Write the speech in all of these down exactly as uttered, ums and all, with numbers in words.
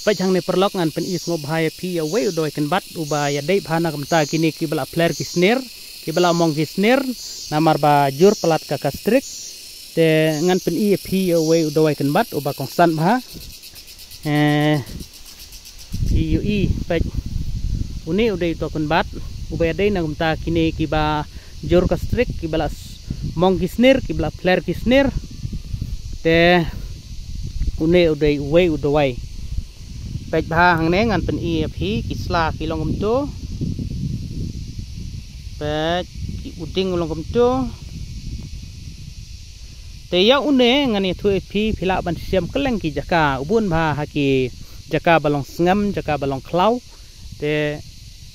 peit hangne paralok, ngan pyni sngewbha ïa phi ïa uwei u dawai kynbat uba ïadei bha na ka bynta kine kiba la pler ki sner, kiba la mong ki sner, namar ba jur palat ka gastric. Te ngan pyni ïa phi ïa uwei u dawai kynbat uba kongsan bha. Eh, phi ïohi, peit. Une u dei u dawai kynbat uba ïadei na ka bynta kine kiba jur gastric, kiba la s-, mong ki sner, kiba la pler ki sner. Te une u dei uwei u dawai. Peit bha hangne, ngan pyni ïa phi, ki sla ki long kumto. Peit, ki u dieng u long kumto. Te ïa une ngan ïathuh ïa phi, phi lah ban shem kylleng ki jaka, u bun bha ha ki jaka ba long sngem, jaka ba long khlaw. Te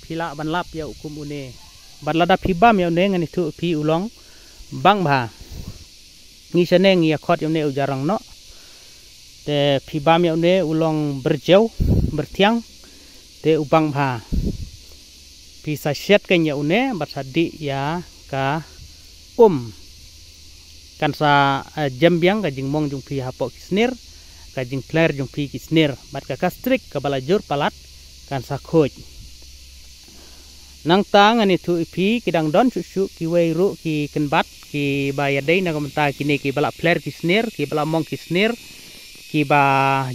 phi lah ban lap ïa u kum une. Bad lada phi bam ïa une, ngan ïathuh ïa phi, u long bang bha. Ngi shane ngi ïa khot ïa une u jarang noh. Te phi bam ïa une, u long byrjew, byrthiang. Te u bang bha. Phi sa shet kein ïa une bad sa dih ïa ka um. Kan sa, eh, jem biang ka jingmong jong phi hapoh ki sner, ka jingpler jong phi ki sner, bad ka gastric kaba la jur palat kan sa khuid. Nangta ngan ïathuh ïa phi, ki dang don shuh shuh kiwei ruh ki kynbat kiba ïadei na ka bynta kine kiba la pler ki sner, kiba la mong ki sner, kiba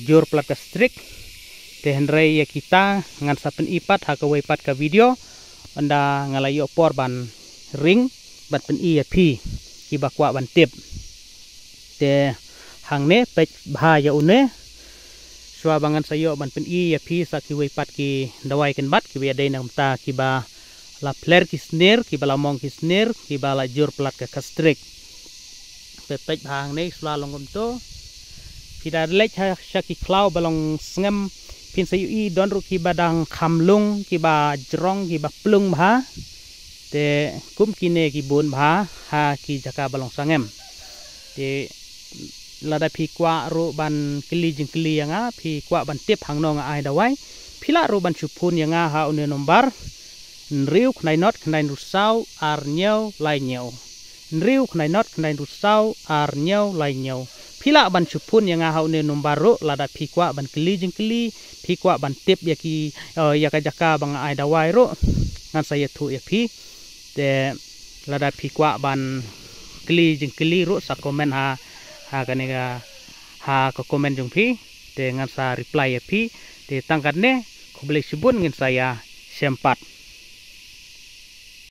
jur palat gastric. Te hynrei ïa kita ngan sa pyni pat ha kawei pat ka video, ynda nga la ïoh por ban ring bad pyni ïa phi kiba kwah ban tip. Te hangne peit bha ïa une. Shuwa ba ngan sa ïoh ban pyni ïa phi sa kiwei pat ki dawai kynbat kiba ïadei na ka bynta kiba la pler ki sner, kiba la mong ki sner, kiba la jur palat ka gastric. Peit, peit bha hangne, sla long kumto. Phi da leit ha sha ki khlaw ba long sngem, phin sa ïohi don ruh kiba dang kham lung, kiba jrong, kiba plung bha. Te kum kine ki bun bha ha ki jaka ba long sngem. Te lada phi kwah ruh ban kylli jingkylli ïa nga, phi kwah ban tip hangno nga ai dawai, phi lah ruh ban shu phone ïa nga ha une number: hynriew khyndai not khyndai hynriew saw ar hynñiew lai hynñiew. Hynriew khyndai not khyndai hynriew saw ar hynñiew lai hynñiew. Phi lah ban shu phone ïa nga ha une number ruh lada phi kwah ban kylli jingkylli, phi kwah ban tip ïa ki, eh, ïa ka jaka ba nga ai dawai ruh, ngan sa ïathuh ïa phi. Te lada phi kwah ban kylli jingkylli ruh, sa comment ha, ha kane ka, ha ka comment jong phi. Te ngan sa reply ïa phi. Te tang katne, khublei shibun, ngin sa ïashem pat.